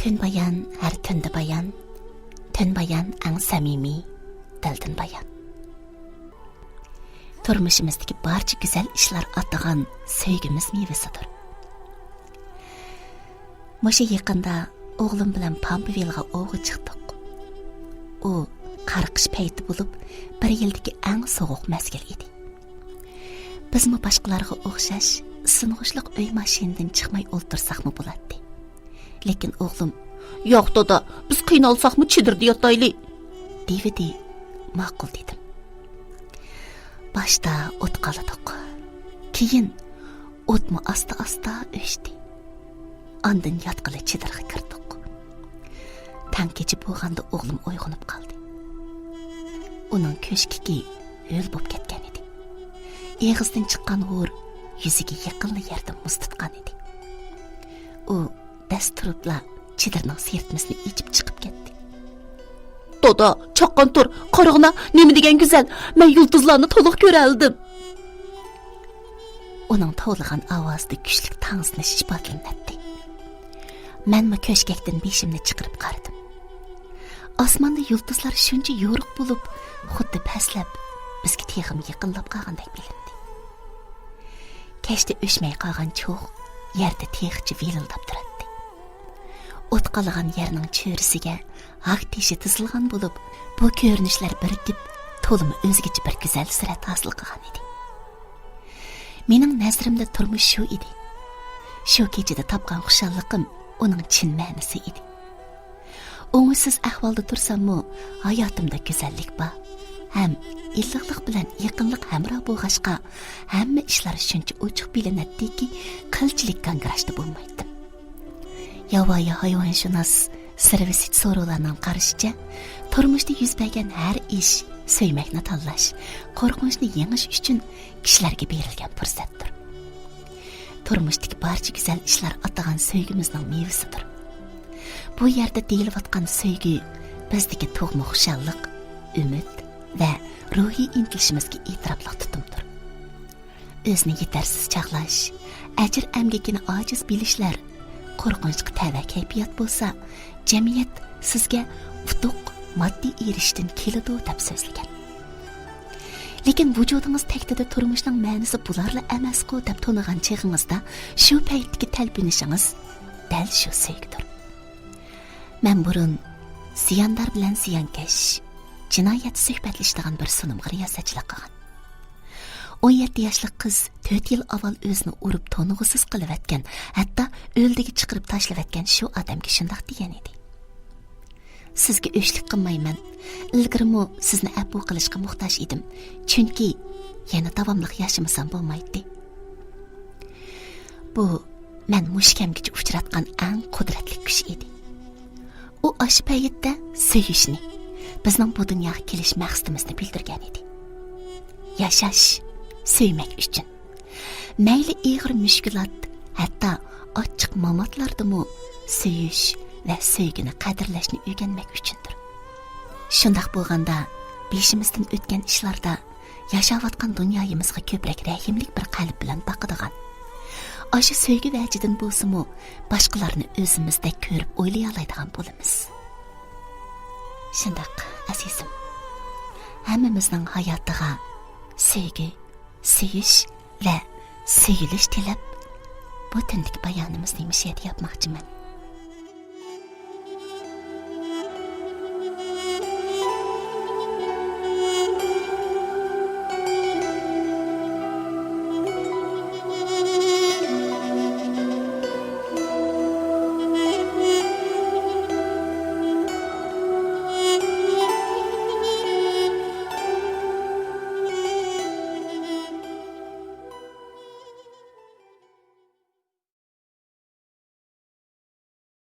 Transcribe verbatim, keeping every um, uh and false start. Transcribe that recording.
كۈن بايان ھەر تۈندە بايان، تۈن بايان ئەڭ سەمىمىي، دىلدىن بايان. تۇرمۇشىمىزدىكى بارچە گۈزەل ئىشلار ئاتىغان سۆيگۈمىز مېۋىسىدۇر. مۇشۇ يېقىندا ئوغلۇم بىلەن پامپىۋىلغا ئوۋغا چىقتۇق. ئۇ قارىقىش پەيتى بولۇپ، بىر يىلدىكى ئەڭ سوغۇق مەزگىل ئىدى. بىزمۇ باشقىلارغا ئوخشاش ئىسسىنغۇچلۇق ئۆي ماشىنىدىن چىقماي ئولتۇرساقمۇ بولاتتى. لېكىن ئوغلۇم، «ياق، دادا، بىز قىينالساقمۇ چېدىردا ياتايلى» دېۋىدى. ماقۇل دېدىم. باشتا ئوت قالىدۇق. كېيىن ئوتمۇ ئاستا-ئاستا ئۆچتى. ئاندىن ياتقىلى چېدىرغا كىردۇق. تەڭ كېچە بولغاندا ئوغلۇم ئويغىنىپ قالدى. ئۇنىڭ كۆشكىكى ھۆل بولۇپ كەتكەن ئىدى. ئېغىزدىن چىققان ھور يۈزىگە يېقىنلا يەردىن مۇز تۇتقان ئىدى. ئۇ دەس تۇرۇپلا چېدىرنىڭ سىرتمىسىنى ئېچىپ چىقىپ كەتتى. «دادا، چاققان تۇر، قارىغىنا، نېمە دېگەن گۈزەل، مەن يۇلتۇزلارنى تولۇق كۆرەلىدىم.» ئۇنىڭ توۋلىغان ئاۋازىدا كۈچلۈك تاڭزىنىش ئىپادىلىنەتتى. مەنمۇ كۆشكەكتىن بېشىمنى چىقىرىپ قارىدىم. ئاسماندا يۇلتۇزلار شۇنچە يورۇق بولۇپ، خۇددى پەسلەپ، بىزگە تېخىمۇ يېقىنلاپ قالغاندەك بىلىندى. كەچتە ئۆچمەي قالغان چوغ يەردە تېخىچە ۋىلىلداپ تۇراتتى. ئوت قالىغان يەرنىڭ چۆرىسىگە ھاك تېشى تىزىلغان بولۇپ، بۇ كۆرۈنۈشلەر بىرىكىپ، تولىمۇ ئۆزگىچە بىر گۈزەل سۈرەت ھاسىل قىلغان ئىدى. مېنىڭ نەزىرىمدە تۇرمۇش شۇ ئىدى. شۇ كېچىدە تاپقان خۇشاللىقىم ئۇنىڭ چىن مەنىسى ئىدى. ئوڭۇشسىز ئەھۋالدا تۇرساممۇ، ھاياتىمدا گۈزەللىك بار. ھەم ئىللىقلىق بىلەن يېقىنلىق ھەمراھ بولغاچقا، ھەممە ئىشلار شۇنچە ئوچۇق بىلىنەتتىكى، قىلچىلىك گاڭگىراشتا بولمايتتىم. ياۋايى ھايۋانشۇناس سېرۋىسىچ سورولارنىڭ قارىشىچە، تۇرمۇشتا يۈز بەرگەن ھەر ئىش سۆيمەكنى تاللاش، قورقۇنچنى يېڭىش ئۈچۈن كىشىلەرگە بېرىلگەن پۇرسەتتۇر. تۇرمۇشتىكى بارچە گۈزەل ئىشلار ئاتىغان سۆيگۈمىزنىڭ مېۋىسىدۇر. بۇ يەردە دېيىلىۋاتقان سۆيگۈ بىزدىكى تۇغما خۇشاللىق، ئۈمىد ۋە روھىي ئىنتىلىشىمىزگە ئېتىراپلىق تۇتۇمدۇر. ئۆزىنى يېتەرسىز چاغلاش، ئەجىر ئەمگىكىنى ئاجىز بىلىشلەر، قورقۇنچقا تەۋە كەيپىيات بولسا، جەمئىيەت سىزگە ئۇتۇق ماددىي ئېرىشىشتىن كېلىدۇ دەپ سۆزلىگەن. لېكىن ۋۇجۇدىڭىز تەكتىدە تۇرمۇشنىڭ مەنىسى بۇلارلا ئەمەسقۇ دەپ تونۇغان چېغىڭىزدا، شۇ پەيتتىكى تەلپۈنۈشىڭىز دەل شۇ سۆيگۈدۇر. مەن بۇرۇن زىياندار بىلەن زىيانكەش، جىنايەت سۆھبەتلىشىدىغان بىر سۇنۇمغا رىياسەتچىلىك قىلغان. ئون يەتتە ياشلىق قىز تۆت يىل ئاۋۋال ئۆزىنى ئۇرۇپ تونۇغۇسىز قىلىۋەتكەن، ھەتتا ئۆلدىگە چىقىرىپ تاشلىۋەتكەن شۇ ئادەمگە شۇنداق دېگەن ئىدى. سىزگە ئۆچلۈك قىلمايمەن. ئىلگىرىمۇ سىزنى ئەپۇ قىلىشقا موھتاج ئىدىم. چۈنكى يەنە داۋاملىق ياشىمىسام بولمايتتى. بۇ مەن مۇشۇ كەمگىچە ئۇچراتقان ئەڭ قۇدرەتلىك كۈچ ئىدى. ئۇ ئاشۇ پەيتتە سۆيۈشنى، بىزنىڭ بۇ دۇنياغا كېلىش مەقسىتىمىزنى بىلدۈرگەن ئىدى. ياشاش، سۆيمەك ئۈچۈن. مەيلى ئېغىر مۈشكۈلات، ھەتتا ئاچچىق ماماتلاردىمۇ سۆيۈش ۋە سۆيگۈنى قەدىرلەشنى ئۆگەنمەك ئۈچۈندۇر. شۇنداق بولغاندا، بېشىمىزدىن ئۆتكەن ئىشلاردا ياشاۋاتقان دۇنيايىمىزغا كۆپرەك رەھىملىك بىر قەلب بىلەن باقىدىغان، ئاشۇ سۆيگۈ ۋەجىدىن بولسىمۇ، باشقىلارنى ئۆزىمىزدەك كۆرۈپ ئويلىيالايدىغان بولىمىز. شۇنداق، ئەزىزىم. ھەممىمىزنىڭ ھاياتىغا سۆيگۈ، سۆيۈش ۋە سۆيۈلۈش تىلەپ، بۇ تۈندىكى بايانىمىزنى مۇشۇ يەردە ياپماقچىمەن.